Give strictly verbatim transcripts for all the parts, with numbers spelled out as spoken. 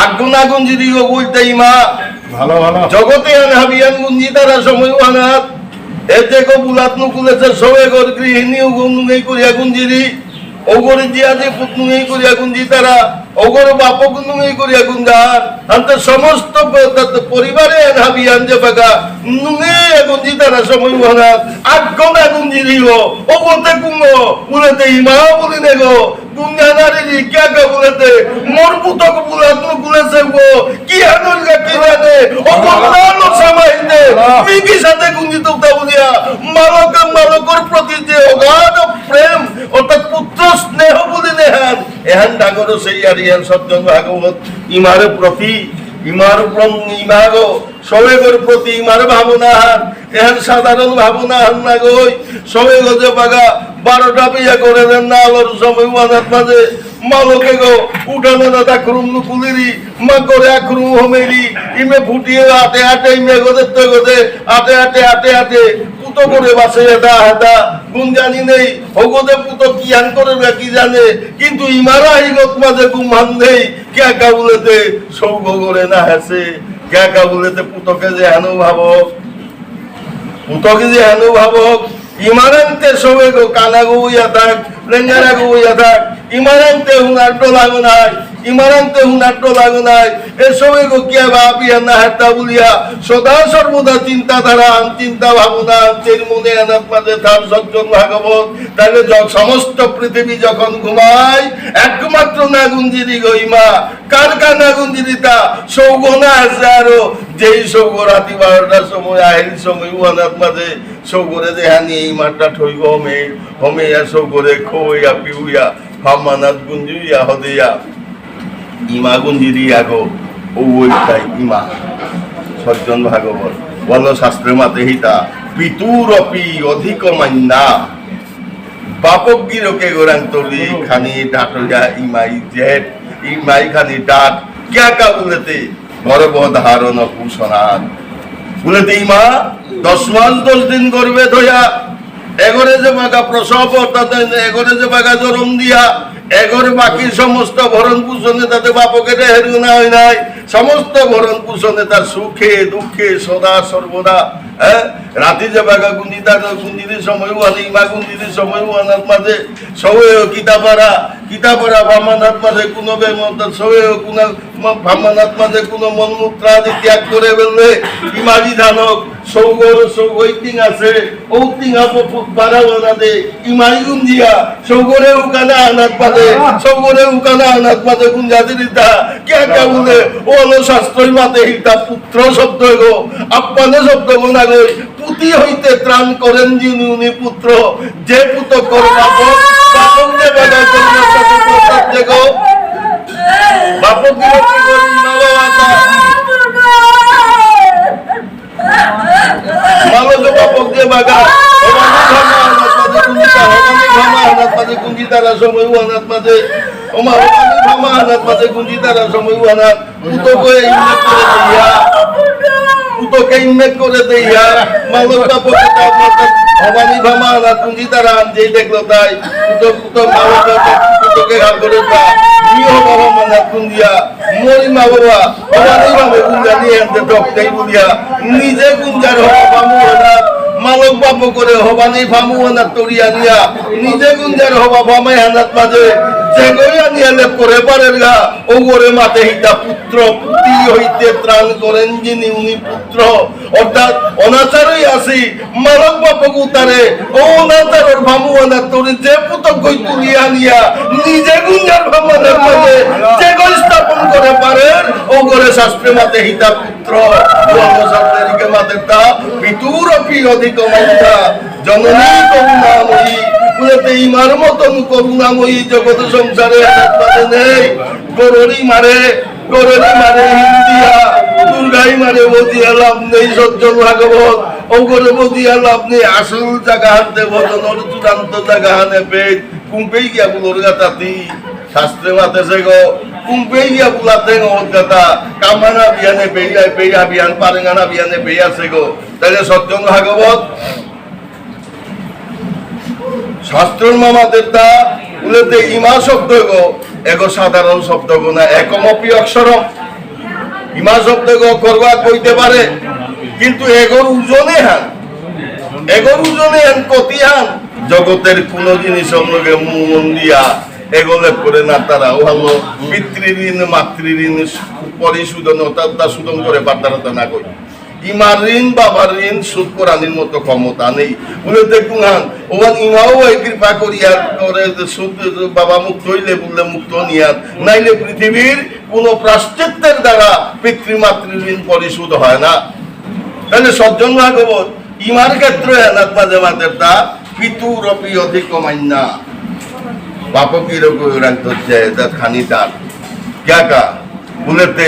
আগুন আগুন জিরি গো বলতে ইমা। ভালো, ভালো। জগতে আন হাবিয়ান গুঞ্জি তারা সময় ওহানাত। এতে গো বুলাত নুকুলেছে সবে গর গৃহিণী উগো নুঙেই করিয়া গুঞ্জিরি। ওগরে জিয়া যে পুত নুঙেই করিয়া গুঞ্জি তারা। ওগরে বাপক নুঙেই করিয়া গুঞ্জার। আনতে সমস্ত প-, তাতে পরিবারে আন হাবিয়ান যে বাগা নুঙেই গুঞ্জি তারা সময় ওহানাত। আগুন আগুন জিরি গো। ওগোতে কুঙ্গো। উলেতে ইমা বলি নেগো। গুঞ্জানারে রি কিয়া কা বুলেতে, মোর পুতক বুলাত নুকুলেছে গো, কি হানুর গা কি জানে, ও বদলালো সমাইতে, মিকি সাথে গুঞ্জিত উঠা বুলিয়া, মালকে মালকর প্রতি যে অগাধ প্রেম, অর্থাৎ পুত্র স্নেহ বুলি নেহান, এহান ডাঙর সেই আর এহান সজ্জন ভাগবত, ইমার প্রতি, ইমার ব্রহ্ম, ইমাগো, সবেগর প্রতি ইমার ভাবনা হান, এহান সাধারণ ভাবনা হান না গই, সবেগ যে বাগা বারোটা বিয়া করে দেন না আলোর সময় ওয়ানাত মাঝে, মালকে গো, উঠানো না তা খুরুম নুকুলিরি, মা করে আখরুম হমেরি, ইমে ফুটিয়ে আটে আটে, ইমে গদে তো গদে, আটে আটে, আটে আটে, পুতো করে বাসে এটা হেটা, গুঞ্জানি নেই, হগদে পুতো কি হান করে না কি জানে, কিন্তু ইমারা হিগত মাঝে ঘুমান নেই, কিয়া কা বুলেতে, সৌগ করে না হেসে, কিয়া কা বুলেতে পুতকে যে হানো ভাবক, পুতকে যে হানো ভাবক, ইমারাংতে সবে গো কানা গো ইয়া থাক, লেঙ্গারা গো ইয়া থাক, ইমারাংতে হুনার ডোলা গো নাই, ইমারাংতে হুনার ডোলা গো নাই, এ সবে গো কিয়া ভাবিয়া না হেতা বুলিয়া, সদা সর্বদা চিন্তাধারা, চিন্তা ভাবনা, তের মনে আনাত মাঝে থার সজ্জন ভাগবত, তাহলে য-, সমস্ত পৃথিবী যখন ঘুমায়, একমাত্র নাগুঞ্জিরি গো ইমা, কার কানা গুঞ্জিরিতা, সৌগ না আছে আরো, যেই সৌগ রাতি বারোটার সময়, আহির সময়, উহানাত মাঝে, সৌগরে দেহানি এই মাঠটা ঠইগ হমে, হমে ইয়া সৌগরে খোয়া পিউয়া, ফামানাত গুঞ্জুয়া হদেয়া, ইমা গুঞ্জিরি আগো, ও ওইটাই ইমা, সজ্জন ভাগবত, বলো শাস্ত্রে মাতে হিতা, পিতুরপি অধিক মান্যা, বাপক গিরকে গোরান্তরি খানি ডাটয়া ইমাই জেট, ইমাই খানি ডাট, কিয়া কা বুলেতে, গর্ভ ধারণ পোষণাত। বুলেতে ইমা, দশ মাস দশ দিন গর্ভে ধয়া, এগরে যে বাগা প্রসব, অর্থাৎ এগরে যে বাগা জরম দিয়া, এগরে বাকি সমস্ত ভরণ পোষণে তাতে বাপকে হেরু না হয় নাই, সমস্ত ভরণ পোষণে তার সুখে দুঃখে সদা সর্বদা হ্যাঁ? রাতি যে বাগা গুঞ্জিতা, গুঞ্জিরি সময় ওয়ানি, ইমা গুঞ্জিরি সময় ওয়ানাত মাঝে, সবে কিতাপারা, কিতাপারা ভামানাত মাঝে কোনো বেমত, সবে কোনো মা-, ভামানাত মাঝে কোনো মলমূত্র আদি ত্যাগ করে বেললে, ইমারি ধানক, সৌগর, সৌগই তিং আছে, ও তিং আপো পুত বাড়া ওয়ানা দে, ইমাই গুঞ্জিয়া, সৌগরে উকানা আনাত মাঝে, সৌগরে উকানা আনাত মাঝে গুঞ্জা দিরিতা, কিয়া কা বুলে, ওলো শাস্ত্রই মাতে হিতা পুত্র শব্দ গো, আপ্পানে শব্দ গো না গই, পুতি হইতে ত্রাণ করেন যিনি উনি পুত্র, যে পুতকর বাপক, বাপক যে বাধা জন্ম তাকে প্রসাদ যে গো, বাপক বিরক্তি করি মা বাবা তা। মালক বাপক যে বাগা, ওমানি ভামা আনাত মাঝে কুঞ্জিতা, ওমানি ভামা আনাত মাঝে কুঞ্জিতারা সময় ওয়ানাত মাঝে, ওমা, ওমানি ভামা আনাত মাঝে কুঞ্জিতারা সময় ওয়ানাত, পুতকে ইন্নেক করে দিয়া, পুতকে ইন্নেক করে দিয়া, মালক বাপক যে বাগা, ওমানি ভামা আনাত কুঞ্জিতারা আনতে দেখলো তাই, পুতক, পুতক, মালক বাপক, পুতকে গাল করে তা, মি হবা ভামা আনাত কুঞ্জিয়া, মরি মা বাবা, হবানি ভাবে গুঞ্জানি আনতে টকতেই বুলিয়া, নিজে গুঞ্জার হবা ফামু হানাত, মালক বাপকরে হবানি ফামু হানাত তরিয়া নিয়া, নিজে গুঞ্জার হবা ফামাই হানাত মাঝে, যে গই আনিয়া লেপ করে পারের গা, ও গরে মাতে হিতা পুত্র, পুতি হইতে ত্রাণ করেন যিনি উনি পুত্র। অর্থাৎ অনাচারই আসি, মালক বাপক উতারে, ও অনাচারর ফামু আনাত তরি যে পুতক গই তুলি আনিয়া, নিজে গুঞ্জার ফামু আনাত মাঝে, যে গই স্থাপন করে পারের, ও গরে শাস্ত্রে মাতে হিতা পুত্র, ধর্ম শাস্ত্রে দিকে মাতে তা, পিতুরপি অধিক মান্যা, জননী করুণাময়ী, বুলেতে ইমার মতন করুণাময়ী জগত সংসারে আনাত মাঝে নেই, গররি মারে, গররি মারে হিন্দিয়া, দুর্গাই মারে বদিয়া লাভ নেই, সজ্জন ভাগবত, ও গরে বদিয়া লাভ নেই, আসল জাগা হানতে ভজনর চূড়ান্ত জাগা হানে পেট, কুম্পেই গিয়া বুলর গাতাতি, শাস্ত্রে মাতেছে গো, কুম্পেই গিয়া বুলাতে গো গাতা, কামানা বিয়ানে পেই, পেই হাবিয়ান, পারেঙ্গানা বিয়ানে পেই আছে গো, তাহলে সজ্জন ভাগবত, শাস্ত্রর মামা দেবতা, বুলেতে ইমা শব্দ গো, এগো সাধারণ শব্দ গো না, একমপি অক্ষরম। ইমা শব্দগ করবা কইতে পারে, কিন্তু এগর ওজনে হান, এগর ওজনে হান কতি হান। জগতের কোনো জিনিস লগে মন দিয়া এগলে করে না তারা। ও হলো পিতৃঋণ, মাতৃঋণ পরিশোধন, অর্থাৎ তা শোধন করে পারতারা তা না কই। ইমার ঋণ, বাবার ঋণ শোধ করানির মতো ক্ষমতা নেই। বলে দেখুন হান, ওহান ইমাও এই কৃপা করিয়া করে যে শোধ, বাবা মুক্ত হইলে বললে মুক্ত নিয়ার, নাইলে পৃথিবীর কোনো প্রাশ্চিত্যের দ্বারা পিতৃমাতৃ ঋণ পরিশোধ হয় না। তাহলে সজ্জন ভাগবত ইমার ক্ষেত্রে এনাত মাঝে মাঝে তা পিতুরপি অধিকমান্যা পাপকীর রাখতে তা খানি তার। ক্যা কা? বুলেতে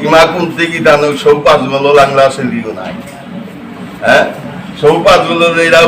ইমা কুন্তি কি দানো সৌ পাঁচ গলো লাংলা সেলিও নাই। হ্যাঁ? সৌ পাঁচ গলো এরা